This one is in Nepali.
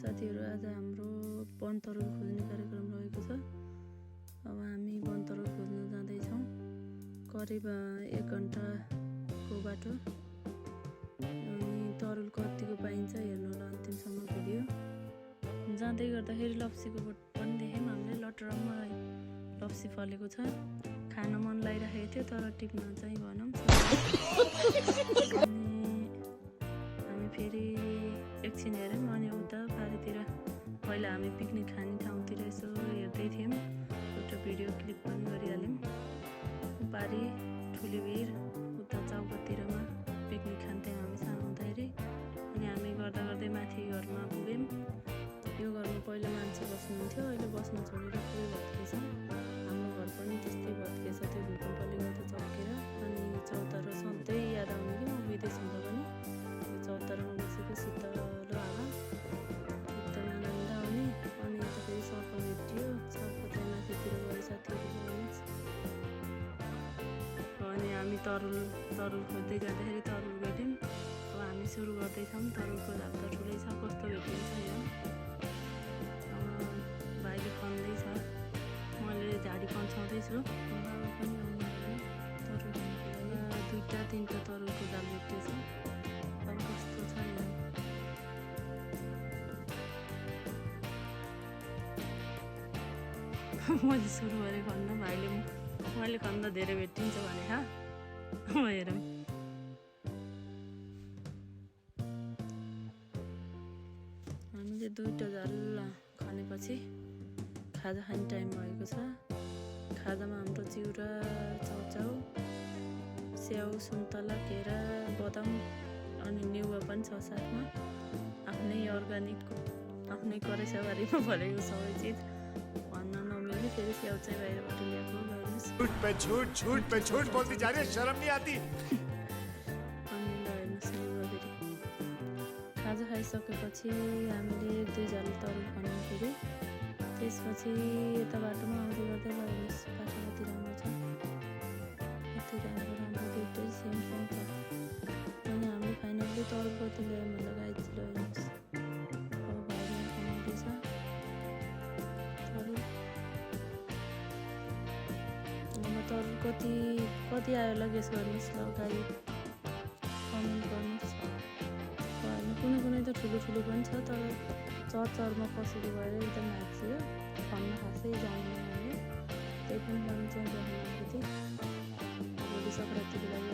साथीहरू आज हाम्रो वनतरुल खोज्ने कार्यक्रम रहेको छ। अब हामी वनतरुल खोज्न जाँदैछौँ। करिब 1 घन्टाको बाटो। अनि तरुल कतिको पाइन्छ हेर्नु होला अन्तिमसम्म भिडियो। जाँदै गर्दाखेरि लप्सीको बोट पनि देख्यौँ हामीले। लटरम्म लप्सी फलेको छ। खान मन लागिरहेको थियो तर टिप्न चाहिँ भनौँ। हामी फेरि एकछिन हेऱ्यौँ अनि उता पारितिर पहिला हामी पिकनिक खाने ठाउँतिर यसो हेर्दै थियौँ। एउटा भिडियो क्लिप पनि गरिहाल्यौँ। पारी ठुली भिर उता चौकतिरमा पिकनिक खान्थ्यौँ हामी सानो हुँदाखेरि। अनि हामी गर्दा गर्दै माथि घरमा पुग्यौँ। यो घरमा पहिला मान्छे बस्नुहुन्थ्यो, अहिले बस्न छोडेर पुरै भत्केछ। हाम्रो घर पनि त्यस्तै भत्केछ त्यो भूकम्पले गर्दा चौकेर। अनि चौतारो सधैँ याद आउने कि म विदेश हुँदा पनि यो चौतारोमा बसेको शीतल हावा एकदम आनन्द आउने। अनि यता फेरि सर्प भेटियो, सर्प चाहिँ माथितिर गएर साथीहरू। अनि हामी तरुल खोज्दै जाँदाखेरि तरुल भेट्यौँ। अब हामी सुरु गर्दैछौँ। तरुलको झाप त ठुलै छ, कस्तो भेटिन्छ यो। भाइले खन्दैछ, मैले झाडी कन्साउँदैछु। तरुल दुईवटा तिनवटा तरुलको झाप भेट्दैछ। अब कस्तो छ यो। मैले सुरु गरेँ खन्न, भाइले मैले खन्दा धेरै भेटिन्छ भने हेरौँ। हामीले दुईवटा झ्याल खनेपछि खाजा खाने टाइम भएको छ। खाजामा हाम्रो चिउरा, चाउचाउ, स्याउ, सुन्तला, केरा, बदाम अनि निउवा पनि छ साथमा। आफ्नै अर्ग्यानिक, आफ्नै करेसाबारीमा फलेको सबै चिज भन्न नमिल्ने। फेरि स्याउ चाहिँ बाहिरबाट ल्याएको झूठ पे झूठ बोलती जा रही है, शर्म नहीं आती। अनि ल हेर्नुहोस् निउवा फेरि। खाजा खाइसकेपछि हामीले 1-2 झ्याल तरुल खन्यौँ फेरि। त्यसपछि यता बाटोमा आउँदै गर्दै ल हेर्नुहोस् बाटो कति राम्रो छ, कति राम्रो दुइटै सेम छ। अनि हामीले फाइनल्ली तरुल कति ल्यायौँ भन्दा गाइज ल हेर्नुहोस्। अब भाइले खानुहुँदैछ तरुल। तरुल कति आयो ल गेस गर्नुहोस् ल गाई, कमेन्ट गर्नुहोस्। होइन कुनै त ठुलो पनि छ, तर चरमा कसरी गएर एकदम हाजियो खन्न खासै जान्दैन मैले। त्यही पनि पनि चाहिँ देखाउनु भोलि सङ्क्रान्तिको लागि